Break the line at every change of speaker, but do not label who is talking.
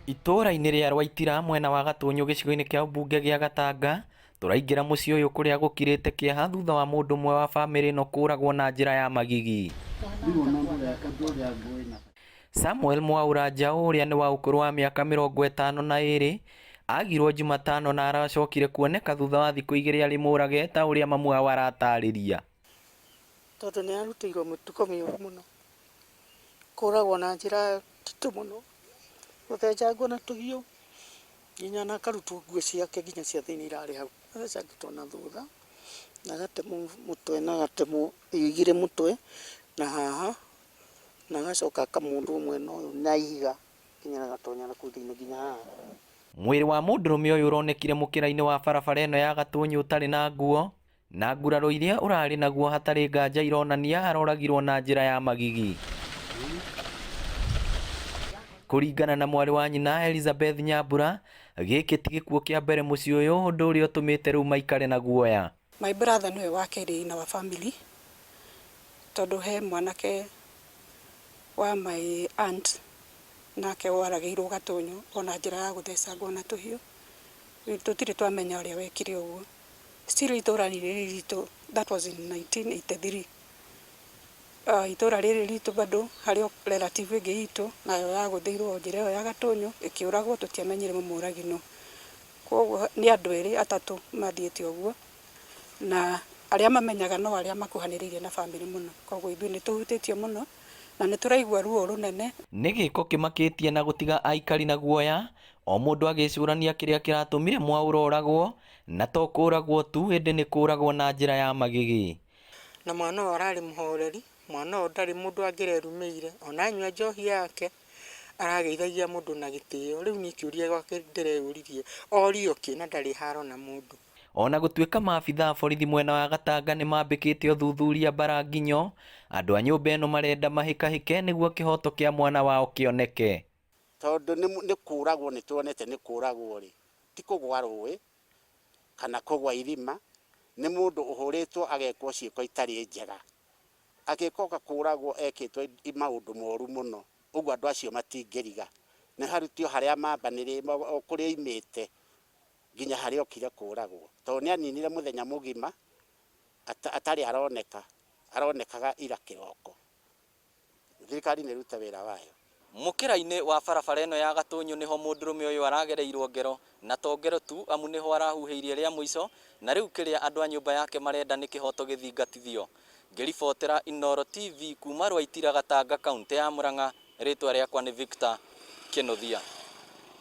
Itũũra-inĩ rĩa Rwaitira mwena wa Gatũnyũ gĩcigo-inĩ kĩa ũmbunge gĩa Gatanga, tũraingĩra mũciĩ ũyũ kũrĩa gũkirĩte kĩeha thutha wa mũndũ ũmwe wa bamĩrĩ ĩno kũragwo na njĩra ya magigi. Samuel Mwaura Njaũ ũrĩa nĩ wa ũkũrũ wa mĩaka 52 agirwo Jumatano na aracokire kuoneka thutha wa thikũ 2 arĩ mũrage ta ũrĩa mamu wao aratarĩria.
Tondũ nĩ arutĩirwo mĩtugo mĩũru mũno, kũragwo na njĩra nditũ mũno, gũthecangwo na tũhiũ, nginya na akarutwo nguo ciake nginya cia thĩiniĩ irarĩ hau, athecangĩtwo na thutha, na agatemwo mũtwe na agatemwo ihiũ igĩrĩ mũtwe na haha, na agacoka akamundwo mwena ũyũ na ihiga nginya rĩgatonya na kũu thĩiniĩ nginya haha.
Mwĩrĩ wa mũndũrũme ũyũ ũronekire mũkĩra-inĩ wa barabara ĩno ya Gatũnyũ ũtarĩ na nguo, na nguraro iria ũrarĩ naguo hatarĩ nganja ironania aroragirwo na njĩra ya magigi. Kũringana na mwarĩ wa nyina Elizabeth Nyambura, gĩkĩ ti gĩkuũ kĩa mbere mũciĩ ũyũ, ũndũ ũrĩa ũtũmĩte rĩu maikare na guoya.
My brother nĩwe wa kerĩ in our family tondũ he mwanake wa my aunt nake woragĩirwo Gatũnyũ ona njĩra ya gũthecangwo na tũhiũ. Tũtirĩ twamenya ũrĩa wekire ũguo. Still itũra rĩrĩ ritũ, that was in 1983. Itũra rĩrĩ ritũ bado harĩ o relative ĩngĩ itũ nayo yagũthĩirwo o njĩra ĩyo ya Gatũnyũ ĩkĩũragwo tũtiamenyire mũmũragi nũ. Koguo nĩ andũ erĩ atatũ mathiĩte ũguo na arĩa mamenyaga no arĩa makuhanĩrĩirie na bamĩrĩ mũno. Koguo ithuĩ nĩ tũhutĩtio mũno na nĩ tũraigua ruo rũnene.
Nĩ gĩko kĩmakĩtie na gũtiga aikari na guoya, o mũndũ agĩcũrania kĩrĩa kĩratũmire Mwaũra oragwo, na to kũragwo tu ĩndĩ nĩ kũragwo na njĩra ya magigi.
Na mwana ũyũ ararĩ mũhoreri, mwana ũyũ ndarĩ mũndũ angĩrerumĩire, ona anyua njohi yake arageithagia mũndũ na gĩtĩo. Rĩu niĩ kĩũria gĩakwa ndĩreyũririe, orio kĩ na ndarĩ haro na mũndũ.
Ona gũtuĩka maabitha a borithi mwena wa Gatanga nĩ mambĩkĩte ũthuthuria mbara nginyo, andũ a nyũmba ĩno marenda mahĩkahĩke nĩguo kĩhoto kĩa mwana wao kĩoneke.
Tondũ nĩ kũragwo nĩ tuonete nĩ kũragwo rĩ, ti kũgwa rũĩ kana kũgwa irima, nĩ mũndũ ũhũrĩtwo agekwo ciĩko itarĩ njega. Agĩkoka kũragwo ekĩtwo maũndũ moru mũno, ũguo andũ acio matingĩriga. Nĩ harutio harĩa mambanĩrĩ o kũrĩa oimĩte nginya harĩa okire kũragwo. Tondũ nĩ aninire mũthenya mũgima atarĩ aroneka, aronekaga ira kĩroko. Thirikari nĩ ĩrute wĩra wayo.
Mũkĩra-inĩ wa barabara ĩno ya Gatũnyũ nĩho mũndũrũme ũyũ aragereirwo ngero, na to ngero tu amu nĩho arahuhĩirie rĩa mũico, na rĩu kĩrĩa andũ a nyũmba yake marenda nĩ kĩhoto gĩthingatithio. Ngĩribotera Inooro TV kuma Rwaitira Gatanga kauntĩ ya Murang'a, rĩtwa rĩakwa nĩ Victor Kĩnuthia.